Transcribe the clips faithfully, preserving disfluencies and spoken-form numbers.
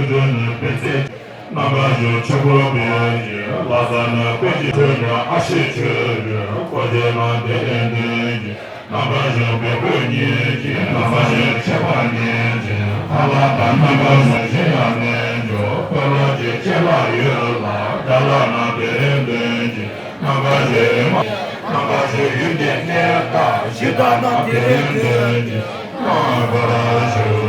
ཆོས་ནི་དཔེ་ཚེ། རྣམ་པ་བཞི་ཆོས་སྐུ་དཔལ་གྱི། ལྷ་ས་ནི་དཔལ་གྱི་ཆོས་ཀྱི། ཨ་ཤེ་ཆོས་ཀྱི། སྐོར་ཆེན་ནི་དེ་ལས་འདོན་གྱི། རྣམ་པ་བཞི་བེམ་པོ་ཉིད་ཀྱི། རྣམ་པ་བཞི་ཆེ་བ་ཉིད་ཀྱི། ཐ་ལ་དང་རྣམ་པ་བཞི་གཞན་ཡང་རྣལ་འབྱོར། དཔལ་ལོ་ཀྱི་ཅེ་ལ་ཡོད་ལ། དགྲ་ལྷ་ནི་དེ་ལས་འདོན་གྱི། རྣམ་པ་བཞི་ཨེ་མ། རྣམ་པ་བཞི་ཡུལ་འདི་གནས་དག། གཞི་བདག་ནི་དེ་ལས་འདོན་གྱི། རྣམ་པར་ཞུ།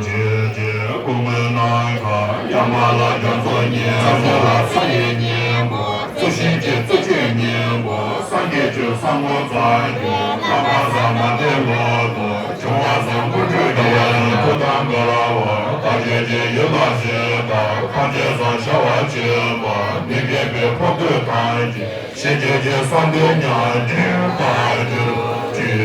ཇི་ཇི་སྐུ་ངོའི་ནམ་མཁའ། ཡངས་པ་ལ་རྒྱ་མཚོ་སྙིང་པོ། ས་ཆེན་ལ་ས་ཡི་སྙིང་པོ། རྩི་ཤིང་གི་རྩི་ཆུའི་སྙིང་པོ། སངས་རྒྱས་ཆོས་ཟབ་མོ་ཙམ་གྱི། ལྷ་ཁང་ཟབ་མོ་དེ་ལོ་ཏོག་བྱུང་བ་ཟབ་མོ་སྤྲུལ་གྱི། ཐུགས་དམ་བསྐལ་པ། བདག་བསྐྱེད་ཀྱི་ཡུལ་ལ་གཞི་བདག་ཐམས་ཅད་ཟབ་ཤར་བར་བྱེད་པ། མི་དགེ་བའི་ཕོ་རྒོད་ཐམས་ཅད། ཞི་བྱེད་ཀྱི་གསང་འདུས་མྱ་ངན་ལྟར་གྱུར་ཅིག་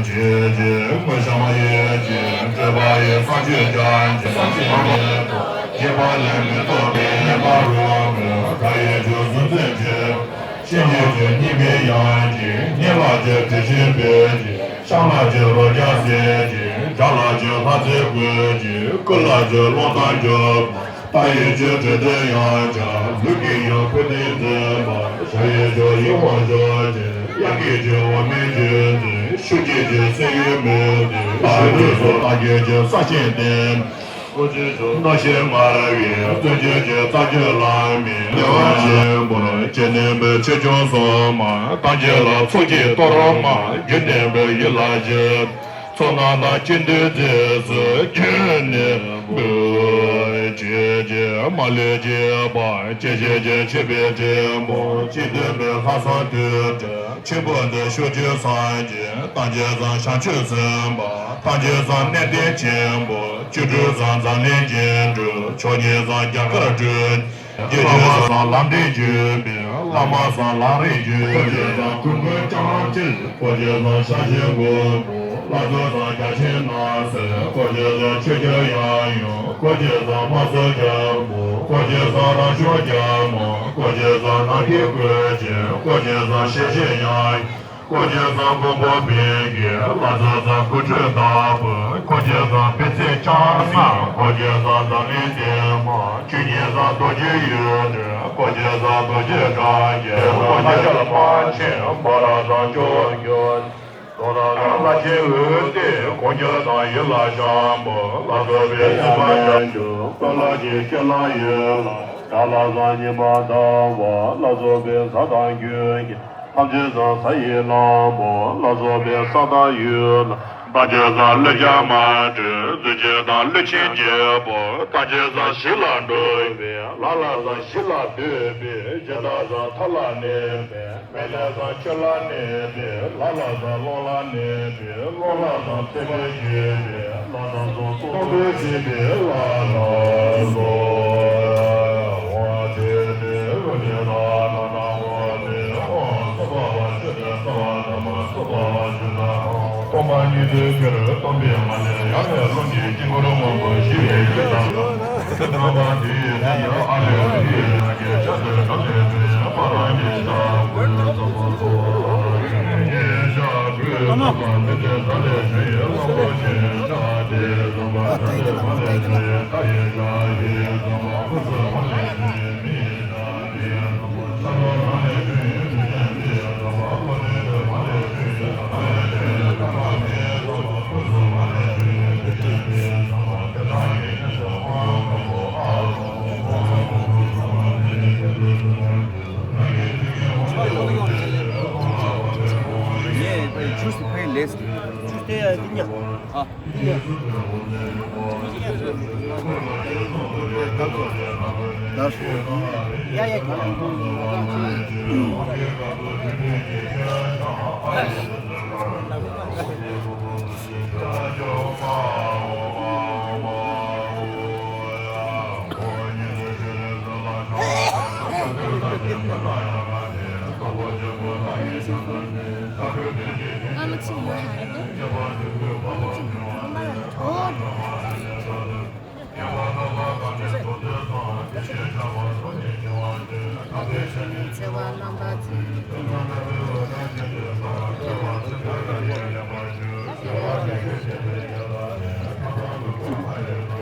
ཅེས་དངོས་བཤམས་ཡིད་ཀྱིས་སྤྲུལ་པ་ཡི། ས་བཅུད་ཀྱང་གི་ས་བཅུད་མེད་དོ། བརྒྱད་པ་ལས་མི་ཐོབ་པའི་ཉེས་པ་རུ་མི། མཐའ་ཡས་ཀྱི་གཟུགས་འཛིན་བྱེད། བཤེས་གཉེན་གྱི་སྙིང་པོའི་དབྱངས་ཀྱིས། སྙན་ལགས་ཀྱི་དྲི་ཞིམ་སྤོས་ཀྱིས། ཤངས་ལགས་ཀྱི་རོ་བརྒྱ་བསྲེས་ཀྱིས། སྒྲ་ལགས་ཀྱི་ལྷ་རྫས་བཀོད་ཀྱིས། སྐུ་ལགས་ཀྱི་རླུང་རྟ་རྒྱུག་མཐའ་ཡས་ཀྱི་དྲི་དེ་ཡང་བྱ། ལུས་ཀྱི་ཡང་ཁུ་དེ་འཛིན་པ། ཞལ་ཡས་ཀྱི་ཡིད་འོང་བཞག་ཅིང་། དབྱར་སྐྱེས་ཀྱི་འོ་མའི་རྒྱུན་འཛིན། ཆུ་སྐྱེས་ཀྱི་སེན་ཡུལ་མེ་དེ། ཞི་དུས་སུ་རྟ་སྐད་ཀྱི་ས་ཆེན་སྟེང་། རྣམ་ཤེས་ངར་བའི་བརྩོན་འགྲུས་ཀྱི་རྩ་བརྒྱུད་བླ་མའི། བདེ་བ་ཆེན་པོར་བྱེད་ནུས་པའི་ཆེ་ཆུང་སོགས་མ། ཐམས་ཅད་ལ་ཚོགས་ཀྱི་གཏོར་མ། རྒྱུད་ལྡན་པའི་ཡིད་ལ་བཞེས། ཚོགས་རྣམས་དང་གཅིག་འདུས་རྫས་སུ་རྒྱུད་ནས་འབུལ། ཅེས་ཀྱི་མ་ལུས་བགྱིས་པ། སྐྱེ་མཆེད་ཀྱི་མཆོད་པའི་ཕྲེང་བ། སྤྱི་མཐུན་པའི་ལྷག་བསམ་དུ་དྲན། ཆེན་པོ་འདི་ཕྱོགས་བཅུའི་སངས་རྒྱས། ཐམས་ཅད་ཚང་བྱང་ཆུབ་སེམས་དཔའ། ཐམས་ཅད་ཚང་གནས་བརྟན་ཆེན་པོ། བཅུ་དྲུག་ཚང་འཛམ་གླིང་རྒྱན་དྲུག་ཕྱོགས་གཉིས་ཚང་རྒྱ་གར་སྤྲུལ། བླ་མ་ཚང་ལམ་འབྲས་བརྒྱུད་པའི། བླ་མ་ཚང་ལམ་རིམ་བརྒྱུད་པའི། སྐུ་མགོན་ལྕམ་དྲལ། སྐུ་མགོན་ཚང་ཤ་ཞེན་མགོན་པོ། ལྷ་ཚོགས་ཚང་རྒྱ་ཆེན་སྣང་གསལ། སྐུ་མགོན་ཚང་ཆོས་རྒྱལ་ཡང་ཡུམ། སྐུ་མགོན་ཚང་དམག་ཟོར་རྒྱལ་པོ། སྐུ་མགོན་ཚང་རང་ཤུགས་རྒྱལ་མོ། སྐུ་མགོན་ཚང་ནམ་མཁའི་སྐུ་མཆེད། སྐུ་མགོན་ཚང་ཞལ་བཞི་དབྱངས། སྐུ་མགོན་ཚང་མགོན་པོ་བོན་གྱི། ལྷ་ཚོགས་ཚང་སྐུ་ཁྲུས་བདག་པོ། སྐུ་མགོན་ཚང་དཔེ་ཚེ་ལྕམ་སྲིང་། སྐུ་མགོན་ཚང་འཛམ་གླིང་བདེ་མ། ཆོས་ཉིད་ཚང་རྡོ་རྗེ་གཡུ་སྒྲོན། སྐུ་མགོན་ཚང་རྡོ་རྗེ་གྲགས་ཀྱི། སྐུ་མགོན་ལྷ་ཤར་དཔལ་ཆེན། འབའ་ར་ཚང་ཇོ་བོ་རྒྱལ། རྡོ་ར་ཚང་ལྷ་ཆེན་འོད་ལྡན། སྐུ་མགོན་ཚང་ཡིད་ལ་བྱམས་པ། ལྷ་ཚོགས་པའི་སྲིད་པ་ཡང་འཇུག་དཔལ་ལྷ་ཆེན་ཁྱེད་ལ་ཡོད་ལ། དགྲ་ལྷ་ཚང་ཉི་མ་ཟླ་བ། ལྷ་ཚོགས་པའི་གཟའ་དང་རྒྱུན་གྱི། ཐམས་ཅད་ཚང་གཟའ་ཡི་ལྷ་མོ། ལྷ་ཚོགས་པའི་ས་དང་ཡུལ་ལ། ཐམས་ཅད་ཚང་ཀླུ་རྒྱལ་མ་སྤྲུལ། གཟུགས་ཅན་དང་ཀླུ་ཆེན་རྒྱལ་པོ། ཐམས་ཅད་ཚང་ཞི་ལ་འགྲོ་བའི། ལ་ལ་ཚང་ཞི་ལ་འདུས་པའི། ཇི་ལྟར་ཚང་ཐ་ལ་གནས་པའི། མེ་ལྷ་ཚང་ཆུ་ལ་གནས་པའི། ལ་ལ་ཚང་རླུང་ལ་གནས་པའི། རླུང་ལྷ་ཚང་ཚེ་འཕེལ་བརྒྱུད་པའི། ལྷ་ཚང་ཚོགས་གསུམ་འདུས་བྱས་པའི། ལ་ལ་ཚང་དབང་ཆེན་ནི་ཀླུ་གཉན་དང་ནང་ན་འོག་ནས་དབང་གསུམ་པ་བ་ཆུ་དང་རྩ་བ་དང་མ་གསུམ་པ་བ་ཆུ་དང་སྟོང་པ་ཉིད་དུ་གྱུར། སྟོང་པའི་ངང་ལས་ཡར་ལས་རླུང་གི་དཀྱིལ་འཁོར་སྔོན་པོ་ཞི་བའི་རྒྱུ་དང་། རྣམ་པ་འདི་ཡི་ནི་ཡང་ཨ་ལས་རིགས་ཡི་ནང་གི་ཆ་དེར་གྲངས་ལས་ཀུན་ཡང་པ་རང་གི་ཞག་དགུ་ཚོགས་པ་ཚོགས་པ་ལ་ཡོད་ནི་ཞག་དགུའི་ཚོགས་པ་མི་ཚེ་ས་ལས་བྱུང་ཡི་གླང་པོ་ཆེའི་ཞག་སྟེ་གསུམ་པ་ས་ལས་མ་ལས་བྱུང་ཡི་མཐའ་ཡི་ཞག་བཞི་གསུམ་པ་སྐུ་གསུམ་མ་ལས་བྱུང་ཡི་མི་ཡི་ཞག་བཞི་གསུམ་པ་ས་ལོ་མ་ལས་བྱུང་ཡི་མི་ཚེ་མི་ཡི་གསུམ་པ་བློ་ནི་ལུས་མ་ལས་བྱུང་ཡི་ས་ལས་བྱུང་ཡི་ཀ་མ་མི་ཡི་གསུམ་པ།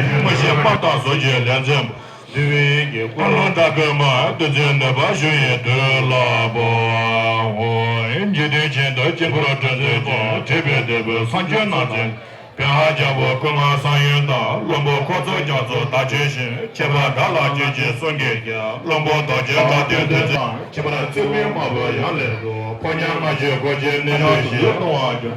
མ་ཤེས་པ་དང་བཟོ་བཅོས་ལས་འཛིན། འདུལ་བའི་དགེ་ཀུན་སློང་དགྲ་བཅོམ་མ། བདུད་རྩིའི་ནུས་པ་ཞུ་ཡི་དུས་ལ་བོ། འཇིག་རྟེན་གྱེན་དུ་དཀྱིལ་འཁོར་སྤྲུལ་མཛད་ཅིང་། ཁྲོས་པའི་ལྡེ་བུས་སངས་རྒྱས་རྣམས་མཚོན། པདྨ་རྒྱལ་པོ་ཀུན་དགའ་བསམ་ཡས་དང་། བློན་པོ་འཁོར་ཚོགས་རྒྱ་མཚོ་དག་མཆོད་ཅིང་། ཁྱད་པར་དགྲ་ལྷ་འབྱེད་ཅིང་གསུམ་གྱི་རྒྱལ། བློན་པོ་རྡོ་རྗེ་དགྲ་སྟོན་བདུད་རྩི། ཁྱད་པར་རྩིབས་བརྒྱད་དམར་པོ་ཡང་ལེགས་སོ། ཕོ་ཉ་ལྔ་བཅུའི་གོ་འབྱེད་ནི་བདུད་བཞི།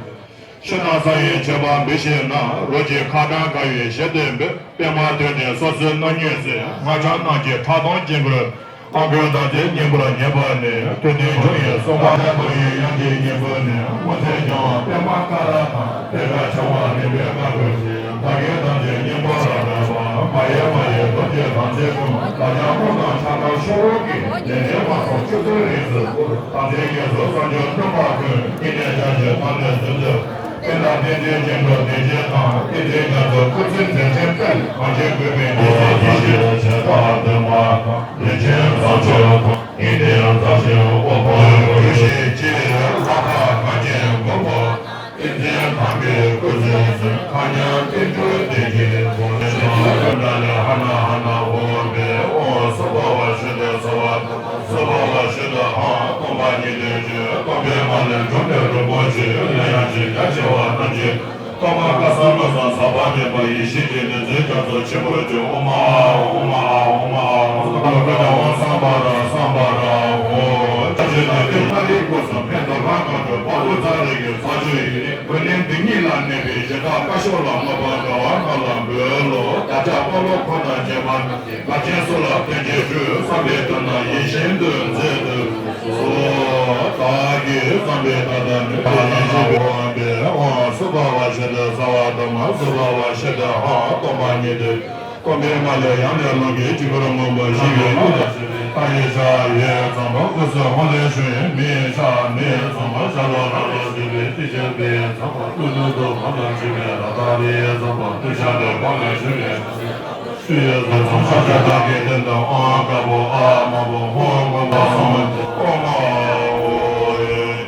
ཕྱི་ནང་གསང་བའི་མཆོད་པ་འབུལ་ཞིང་ན། རོ་གཅིག་ཁ་གྲངས་དགའ་བའི་ཞལ་ལྡན་པས། པདྨ་དོན་ལྡན་སོ་སོའི་རྣམ་སྨིན་གཟིགས། སྔགས་འཆང་རྣམས་ཀྱིས་ཕྲག་དོག་བཅིངས་བསྐུལ། ཨ་ཁུ་དམ་ཚིག་སྙིང་པོར་ངེས་པ་ནི། ཐུབ་བསྟན་འབྱུང་བའི་གསུང་པ་ལ། ཐུབ་པའི་དབྱངས་ཀྱི་སྙིང་པོ་ནི། མུ་སྟེགས་སྦྱང་བ་པདྨ་ཀ་ར་དང་། དེ་ལྟར་བྱ་བ་རིམ་པས་བཀའ་བསྒོས་ཤིང་། བདག་གི་དམ་ཚིག་སྙིང་པོ་རབ་རབ་པ། མ་གཡེལ་མ་གཡེལ་རྡོ་རྗེ་དམ་ཚིག་ཀུན། བདག་ཀྱང་སྐུ་དང་ཕྱག་རྒྱ་ཆུ་བོ་གི། ལས་ངན་པ་སོགས་བཅུ་བདུན་རིགས་སུ་བསྐུལ། དམ་ཚིག་རྒྱ་མཚོ་གསོག་འཇོམས་སྟོན་པ་ཀུན། སྐྱེ་གནས་བརྒྱ་བྱིན་ཐམས་ཅད་ཟིལ་གྱིས། ཀུན་ལ་བསྟན་འཛིན་སྐྱེ་འགྲོ་བདེ་སྐྱིད་དང་། བསྟན་འཛིན་རྒྱ་མཚོ་སྐུ་ཚེ་མཛད་འཕྲིན་སྤེལ། གང་ཞིག་གུས་པས་ཉེ་སྲས་ཀྱི་ཞལ། བྱེ་བྲག་སྟོན་པ་དང་། རིན་ཆེན་བཟང་སྤྱོད་དང་། ཡིད་བརྟན་བརྟན་ཞིང་དབུ་འཕང་བཀོད་ཤིང་། ལྷ་ཁང་གངས་ཅན་མགོན་པོ། བསྟན་འཛིན་དམ་པའི་སྐུ་ཚེ་ཟིན། མཁའ་མཉམ་བསྟན་འགྲོའི་བདེ་སྐྱིད་སྒོ་ནས། ཀུན་དགའ་ལས་ཧ་ན་ཧ་ན་འོང་བའི་དབང་། སུ་འབད་བར་ཞུ་དོ་ཟེར་བ་དང་། སུ་འབད་བར་ཞུ་དོ་ཧ། སྟོང་པ་ཉིད་དོན་བཅུ། སྟོང་པའི་མ་ལུས་འགྲུབ་པའི་རིན་པོ་ཆེ། ལས་ཡང་ཅིག་རྒྱ་ཆེ་བ་རྣམས་ཀྱི། སྟོང་པ་བཀའ་གསུང་མི་གསུང་ཟག་པ་མེད་པ་ཡེ་ཤེས་ཀྱི་བདུད་རྩིའི་རྒྱ་མཚོ་ཆེན་པོར་གྱུར། ཨོཾ་ཨཱཿཧཱུྃ་ཨོཾ་ཨཱཿཧཱུྃ་ཨོཾ་ཨཱཿཧཱུྃ། ཨོཾ་ཨཱཿཧཱུྃ་ཨོཾ་ཨཱཿཧཱུྃ་ཨོཾ་ཨཱཿཧཱུྃ་ཨོཾ་ཨཱཿཧཱུྃ་ཨོཾ། བཀའ་དྲིན་ལྡན་ཏེ་ཨ་རིའི་སྐུ་གསུང་ཐུགས་ཀྱི་དཔལ་ལྡན་དཔའ་བོ་ཙཱ་རི་གི་ས་བཅུ་ཡི་ནི་འོད་གླིང་འདི་ཉིད་ལ་གནས་པའི་གཞི་བདག་བཀའ་ཤོག་ལ་མོས་པ་དགའ་བ་སྔགས་ལ་འབུལ་ལོ། བདག་ཅག་དཔའ་བོ་འཁོར་དང་བཅས་པ་རྣམས་ཀྱིས། ལག་ཆེན་སོགས་ལ་བརྟེན་ཅིང་བཞུགས། བསམ་པའི་དོན་རྣམས་ཡིད་བཞིན་དུ་མཛད་དུ་གསོལ། བདག་གིས་བསམ་པའི་མཐའ་དག་ནི། ཡིད་བཞིན་དུ་འོང་བའི་དབང་། སུ་འབད་བར་ཞུ་དོ་ཟེར་བ་དང་། སུ་འབད་བར་ཞུ་དོ་ཧ། སྟོང་པ་ཉིད་དོན། སྟོང་པའི་མ་ལུས་ཡང་ལས་རླུང་གིས། དཀྱིལ་འཁོར་མང་པོ་བཞུ་བའི་དབུས་ལ། ཨ་ཡི་ཤ་ཡི་ཚངས་པ་དབུས་སུ་ཧཱུྃ་ལས་བྱུང་བའི་མེའི་ཤ་མེའི་ཚངས་པ་ཤ་ལོ་ལ་ལོ་བྱེད་པའི་ཏི་ཤ་པའི་ཚངས་པ་ཀླུ་ནུ་དུ་མ་ལ་བྱེད་པའི་ར་ཏ་རའི་ཚངས་པ་ཏུ་ཤ་ཏའི་བ་ལས་བྱུང་བའི། ཆུ་ཡི་ཚངས་པ་ཤ་ཤ་དག་གི་སྟེང་དུ་ཨོཾ་དཀར་པོ་ཨ་དམར་པོ་ཧཱུྃ་སྔོན་པོ་གསུམ། ཨོཾ་ཨཱཿཧཱུྃ་ཧཱུྃ་ཧྲཱིཿ་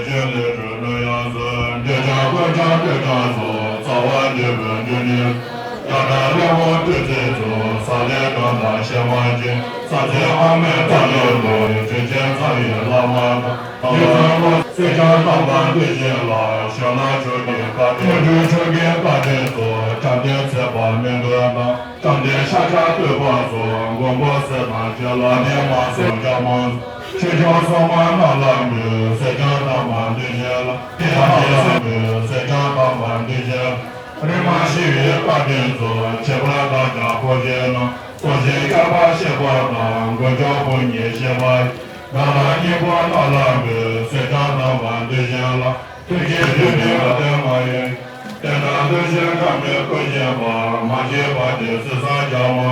ཅེས་ལས་གྲོལ་ནུས་ཡང་གསོལ། འདོད་ཆགས་ཀུན་ཆགས་འདོད་ཆགས་སོགས། རྩ་བ་འབྲས་བུ་འབྱུང་གནས། རྒྱ་གར་ལས་དབང་བདུད་རྩི་ཚོགས། ས་ལེ་སྒང་དང་ཤེ་མ་ཅན། ས་ཚེ་ཨ་མའི་ཐ་ལེ་ལོ། དྲིན་ཅན་རྩ་བའི་བླ་མ་དང་། ཡུལ་ལ་སེར་སྐྱ་རྣམ་པར་འདུད་བཞིན་ལ། ཞོ་ལ་ཆོས་ཀྱི་བཀའ་དྲིན། ཆོས་ཀྱི་བཀའ་དྲིན་སོགས། བཅོམ་ལྡན་ཚེ་དཔག་མེད་མགོན་དང་། བཅོམ་ལྡན་ཤཱཀྱ་ཐུབ་པ་སོགས། མགོན་པོ་གསེར་དང་བྱི་ལ་ནས་མ་སོགས་རྒྱ་མང་། ཆོས་སྐྱོང་སྲུང་མ་རྣམས་ལ་འབུལ། སེར་སྐྱ་རྣམ་པར་འདུད་བཞིན་ལ། ཐམས་ཅད་སེམས་འདུལ། སེར་སྐྱ་རྣམ་པར་འདུད་བཞིན་ལ། རིམ་པར་ཞི་བའི་བཀའ་དྲིན་སོགས། ཁྱད་པར་བདག་ཅག་འཁོར་བཅས་རྣམས། སྲོག་ཤིང་ཆར་པ་བཞད་པ་དང་། མགོན་སྐྱོབ་དཔུང་གཉེན་བཞད་པ་ཡི། དགྲ་ལྷ་གཉན་པོ་རྣམས་ལ་འབུལ། སེར་སྐྱ་རྣམ་པར་འདུད་བཞིན་ལ། ཐུགས་རྗེས་བསྟོད་ནས་བཀའ་དྲིན་མ་ཡལ། བསྟན་དགྲ་གདུལ་ཞིང་དགྲ་མེད་སྐུ་བཞད་པ། མ་སྐྱེས་པ་དེ་སྲིད་ས་རྒྱ་མ།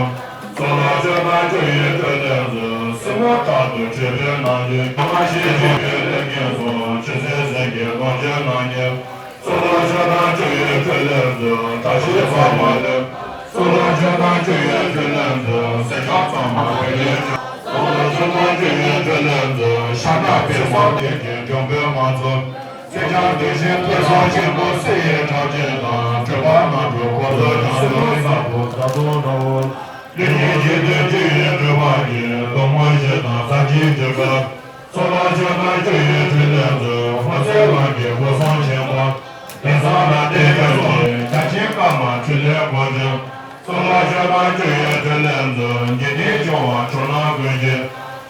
སོགས་ལ་ཆོས་དང་ཆོས་ཡི་ཕྲིན་ལས་མཛོད། སྲིན་མོ་དྲག་ཏུ་ཁྲོས་པའི་རྣམ་འགྱུར། མ་ཤེས་འཁྲུལ་པའི་ལས་ངན་སོགས། ཆོས་སྲིད་ཟིལ་གྱིས་གནོན་བྱེད་རྣམ་གཉིས། སོགས་ལ་ཆོས་དང་ཆོས་ཡི་ཕྲིན་ལས་མཛོད། བཀྲ་ཤིས་ཚང་བ་ལས། སོགས་ལ་ཆོས་དང་ཆོས་ཡི་ཕྲིན་ལས་མཛོད། སེར་སྐྱ་གཙང་མ་ཕུད་ལས་བྱུང་། སོགས་ལ་ཆོས་དང་ཆོས་ཡི་ཕྲིན་ལས་མཛོད། ཤ་ཁྲག་པའི་སྲོག་གཏད་ཀྱི་འབྱུང་པོའི་དམག་ཚོགས། སེར་སྐྱ་འདུལ་ཞིང་ཐོས་བསམ་ཆེན་པོ་གསེར་ཡི་ཁྲག་ཆེན་དང་། ཁྲོས་པ་རྣམ་དྲུག་འཁོར་ཚོགས་ཀྱང་། སྲིན་མོ་གསར་བུ་བདག་སོགས་འདྲ་བོ། ལུས་ཀྱི་འཇིག་རྟེན་བཅུ་ཡི་སྒྲིབ་པ་གིས། གདུང་བ་བཞི་དང་ས་བཅུའི་རྒྱུ་སྐར། སོགས་ལ་ཆོས་དང་ཆོས་ཡི་ཕྲིན་ལས་མཛོད། འོད་གསལ་ལམ་གྱི་སྒོ་གསུམ་མཁྱེན་པ། དེང་སང་ལ་དེ་ཀ་སོགས། བརྒྱ་བྱིན་དཀར་དམར་ཕྲིན་ལས་སྒོ་འབྱེད། སོགས་ལ་ཆོས་དང་ཆོས་ཡི་ཕྲིན་ལས་མཛོད། འཇིག་རྟེན་སྐྱོང་བ་ཕྱོགས་རྣམས་ཀུན་གྱི།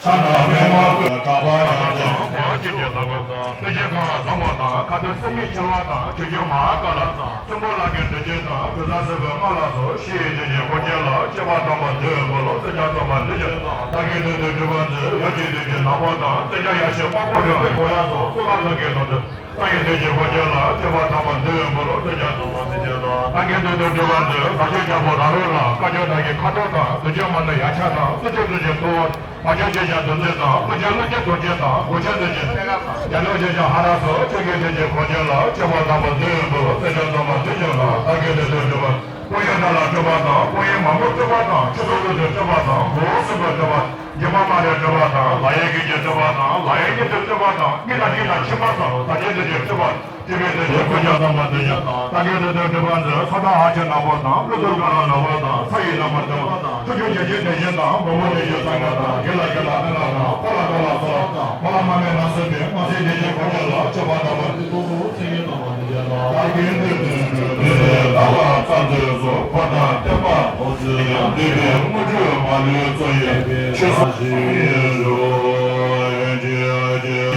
ཕྱག་ན་པདྨོ་བཀོད་གྲགས་པ་ཡང་དང་། ཆོས་ཀྱི་བདག་པོ་དང་། ཐུགས་རྗེ་གང་ལ་བཟང་པོ་དང་། ཁ་ཏོན་སེམས་ཉིད་ཆེ་བ་དང་། ཆོས་སྐྱོང་མ་ཧཱ་ཀཱ་ལ་དང་། གསུང་འབུམ་ལྷ་སྐལ་འདྲེན་བྱེད་དང་། གོས་བཟང་སྲིད་པའི་མངའ་ལ་སོགས། ཕྱི་ཡི་དོན་ཆེན་འཁོར་བཅས་ལ། བྱེ་བ་དམ་པ་འདུལ་བའི་འཁོར་ལོ། སེམས་ཅན་སྟོང་པ་འདུལ་ཕྱིར་དང་། བདག་གིས་མདུན་དུ་སྒྲུབ་པར་མཛོད། ཡབ་ཀྱི་མདུན་གྱི་ནག་པོ་དང་། སེམས་ཅན་ཡ་ཤེས་དཔའ་བོ་སྒྲོལ་བའི་གོ་ཡང་སོགས། གཙུག་ལག་ཁང་གི་ནང་དུ། ས་ཡི་དོན་ཆེན་འཁོར་བཅས་ལ། བྱེ་བ་དམ་པ་འདུལ་བའི་འཁོར་ལོ། སེམས་ཅན་སྟོང་པ་འདུལ་ཕྱིར་དང་། བདག་གིས་མདུན་དུ་སྒྲུབ་པར་མཛོད། ཟབ་ཆོས་རྒྱལ་པོ་ར་ཧུ་ལ། བཀའ་བརྒྱུད་བདག་གི་ཁ་ཏོན་དང་། བདུད་འཇོམས་མ་ཎི་ཡ་ཤ་དང་། བརྩོན་འགྲུས་ཀླུ་ཆེན་ཐུབ་དབང་། བར་ཆད་ཆོས་ཀྱི་གདུང་རྩེ་དང་། ཀླུ་ཆེན་ཀླུ་རྒྱལ་གདུང་རྩེ་དང་། གོ་ཆ་གདུང་རྩེ་གནད་འགག་དང་། རྒྱ་ལོ་ཆེ་ཆུང་ཧ་ར་སོགས། ཆོས་ཀྱི་དོན་ཆེན་འཁོར་བཅས་ལ། བྱེ་བ་དམ་པ་འདུལ་བའི་འཁོར་ལོ། སེམས་ཅན་སྟོང་པ་འདུལ་ཕྱིར་དང་། བདག་གིས་མདུན་དུ་སྒྲུབ་པར། སྐུ་ཡི་དགྲ་ལ་སྒྲུབ་པ་དང་། སྐུ་ཡི་མ་མོ་སྒྲུབ་པ་དང་། ཆོས་སྲུང་ཀླུ་ཆེན་སྒྲུབ་པ་དང་། གོ་འོག་སྲིན་པོ་སྒྲུབ་པ། སྒྱུ་མ་མ་ལུས་སྒྲུབ་པ་དང་། ལག་གཡས་ཀྱི་རྒྱུད་སྒྲུབ་པ་དང་། ལག་གཡས་གཉིས་ཀྱི་སྒྲུབ་པ་དང་། མི་དང་ཡི་དྭགས་ཕྱི་མ་སོགས། ཟབ་ཆོས་འདུལ་ཕྱིར་སྒྲུབ་པ། སྒྲུབ་པའི་དོན་ཆེན་འཁོར་བཅས་དམ་པ་འདུལ་ཕྱིར་དང་། བདག་གིས་མདུན་དུ་སྒྲུབ་པར་མཛོད། ས་དང་ལྷ་ཆེན་ནག་པོ་དང་། ཀླུ་གདུག་དགྲ་ལྷ་ནག་པོ་དང་། ས་ཡི་བླ་མ་སྒྲུབ་པ་དང་། ཐུགས་རྒྱུད་བྱ་རྒྱུད་བདེ་ཆེན་དང་། འབྲོང་བུ་བདེ་ཆེན་སངས་རྒྱས་དང་། དགེ་ལ་དགེ་ལ་ཕན་ཐོགས་དང་། འཁོར་ལ་འཁོར་ལ་སོགས་དང་། མ་ལ་མ་མེད་ན་སྲིད་པའི། མ་སྲིད་བདེ་ཆེན་འཁོར་བཅས་ལ། བྱེ་བ་དམ་པ་འདུལ་བའི་འཁོར་ལོ། སེམས་ཅན་སྟོང་པ་འདུལ་ཕྱིར་དང་། བདག་གིས་མདུན་དུ་སྒྲུབ་པར་མཛོད། ཟླ་བ་རྩ་མཛོད་སོགས། འཁོར་དང་བསྟན་པ་འོད་ཟེར་ཡང་། འདུས་པའི་དངོས་གྲུབ་མ་ལུས་སྩོལ་བའི་ཆོས་སྲུང་ཞིང་ཡོད་ལུགས།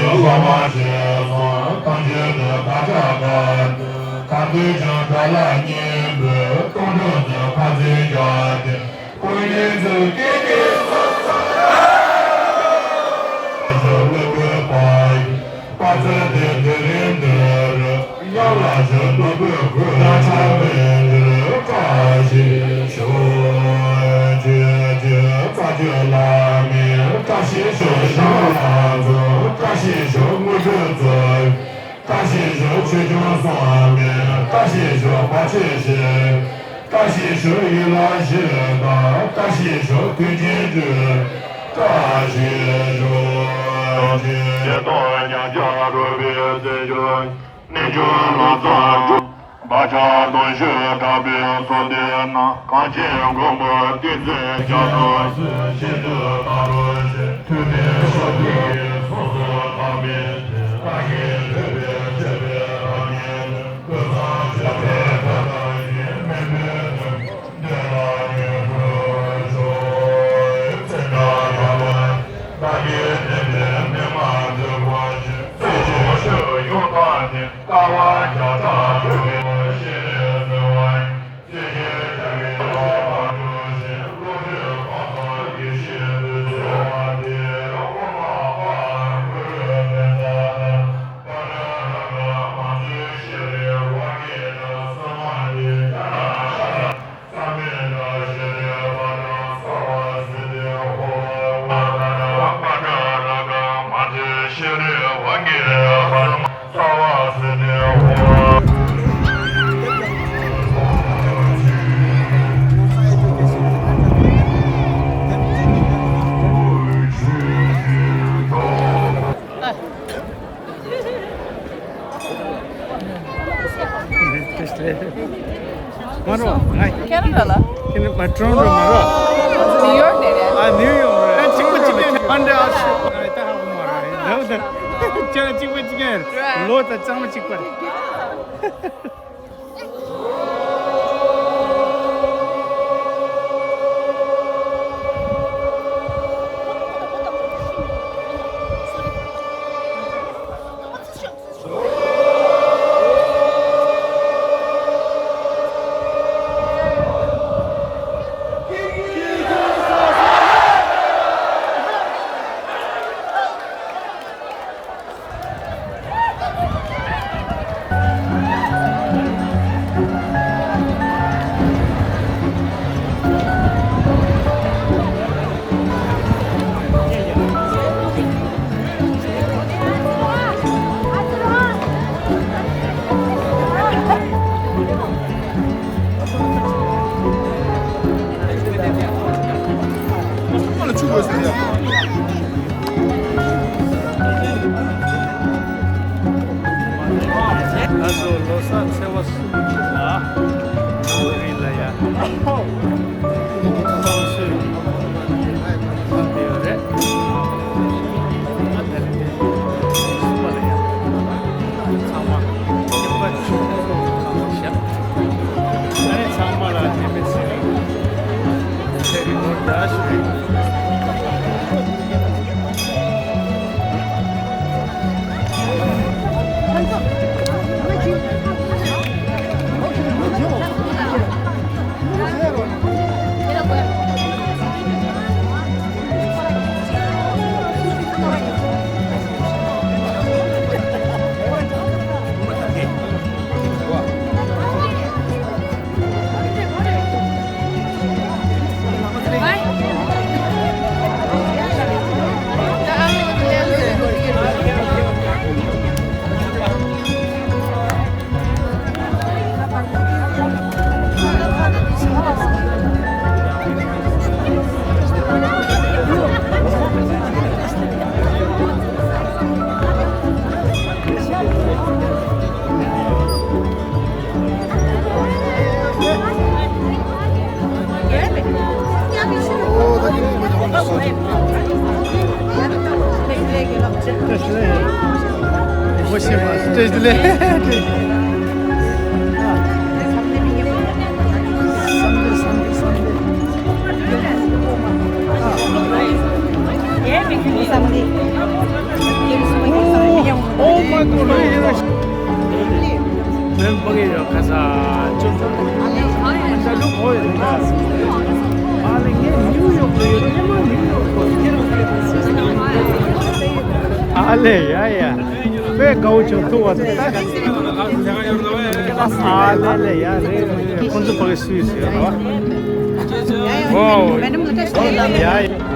བླ་མ་ཞེས་སོགས་ཐམས་ཅད་དུ་བདག་ཅག་དགའ། གང་འདུལ་ཞིང་དགྲ་ལྷ་གཉན་པོས། སྟོང་གྲོགས་ཚོགས་ཁ་འཛིན་རྒྱལ་ཆེན། དཀོན་གཉེན་ཚོགས་ཀྱིས་ཀྱིས་སོ་སོ། སློབ་དཔོན་པ་ཡི། དཔལ་བརྩེགས་ཏེ་དེ་རིང་འདིར། ཡར་ལ་བཞུགས་ནོར་བུའི་གོས། ཕྱག་འཚལ་ལོ། བཀྲ་ཤིས་ཤོག། རྩ་བརྒྱུད་བླ་མའི་བཀྲ་ཤིས་ཤོག། ཞི་བ་ལྷ་ཚོགས་བཀྲ་ཤིས་ཤོག། དངོས་གྲུབ་ཚོགས་བཀྲ་ཤིས་ཤོག། ཆོས་སྐྱོང་སྲུང་མའི་བཀྲ་ཤིས་ཤོག། བར་ཆད་ཞི། བཀྲ་ཤིས་ཤོག། ཡུལ་ལྷ་ཞི་དང་བཀྲ་ཤིས་ཤོག། མཐུན་རྐྱེན་སྒྲུབ་བཀྲ་ཤིས་ཤོག། ཆེ་མཐོང་ཉམས་ཆག་རོལ་པའི་རྩེ་འཇོམས། ནད་བྱུང་ལོ་ཙཱ་བཀྲ། བག་ཆགས་གདུང་ཤུགས་དྲག་པོས་གསོད་འདོད་ན། གངས་ཅན་མགོན་པོ་ཏིང་འཛིན་རྒྱ་མཚོ་ཞི་བྱེད་དུ་བཏང་རོགས་ཞེས། མཐུ་ལྡན་ཤོག་ཐུགས་ཀྱིས་སོ་སོར་བཏང་པའི་ཕྱིར། བཀའ་བཞིན་སྒྲུབ་པའི་མཆོད་པའི་བདག་ཉིད་ཀུན་བཟང་མཆོད་པའི་ཐབས་དང་བཞིན། མི་འབོད་དུས་འདོད་ལ་མྱུར་འགྲུབ་ཤོག། ཚེ་འགའ་ཡང་བ་བདག་གིས་བསྟན་པའི་མན་ངག་འཛུགས་པ་ཞིག། ཚེ་ཆེན་ཤོག་ཡོང་ཐག་ནི། དཀའ་བ་བརྒྱ་ཕྲག་སྒྲོལ་བའི་ཤེས་རིག་འཛིན་པ་ཡིན། ཚེ་ཆེན་བྱ་བའི་ལས་མ་གྲུབ་ཞིང་། བློ་གྲོས་གང་ཚང་ཡེ་ཤེས་འདུས་སེལ་བ་སྟེ། དབུ་མ་པ་གུ་རུ་མཉྫ་ན། པྲ་ཎཱ་རཱ་ག་མ་ཛུ་ཤྲཱི་ཝཱ་གེ་ན་སུ་མ་ཏི་ཛྙཱ་ན་ཤཱ་ན། ས་མི་ཏྲ་ཤྲཱི་པྲ་ཛྙཱ་ས་བ་སི་ཏི་ཧོ། པྲ་ཎཱ་རཱ་ག་མ་ཛུ་ཤྲཱི་ཝཱ་གེ་ན་སུ་མ། མ་རོ། ཁེ་ན་ཌ་ལ། ཁེ་ན་ཌ་མ་ཊོ་རོན་ཊོ་མ་རོ། ནིའུ་ཡོག་ནས་རེད། ཨ་ནིའུ་ཡོག་རེད། ཨ་གཅིག་པ་གཅིག་རྐྱང་། ཨ་འདྲ་ཨ་ཤི། ཨ་ད་ཧ་གོ་མ་ར། ཡིན་ད་ད་ཅང་གཅིག་པ་གཅིག་རྐྱང་། ལོ་ད་གཙང་མ་གཅིག་པ་རེད། ད་གཟོད་ལོ་གསར་ཚེས་པ་གསུམ་ལ་བོད་རིགས་ལ་ཡ་ཚོང་སྲོལ་བཏང་བསྡད་ཡོད་རེད། ཨ་ད་རེས་དེ་གསུམ་པ་ལ་ཡ་ཚང་མ་རྒྱབ་ཁ་ཆུ་ཚོད་ཁག་ལ་བཞག་ཨ་ནི་ཚང་མ་ལ་དེ་མི་ཚེ་རིང་ཚེ་རིང་པོ་བདེ་ལེགས་ཞུ་རྒྱུ་ཡིན། ཨ་ལེ་ཡ་ཡ། དཔེ་དགའ་བོ་བྱུང་ཐུག་པ་དང་ད། ཨ་ལེ་ལེ་ཡ་རེད། ཁོང་ཚོ་ཕ་གི་སུས་ཟེར་བ། ཨོ། ཡ་ཡ།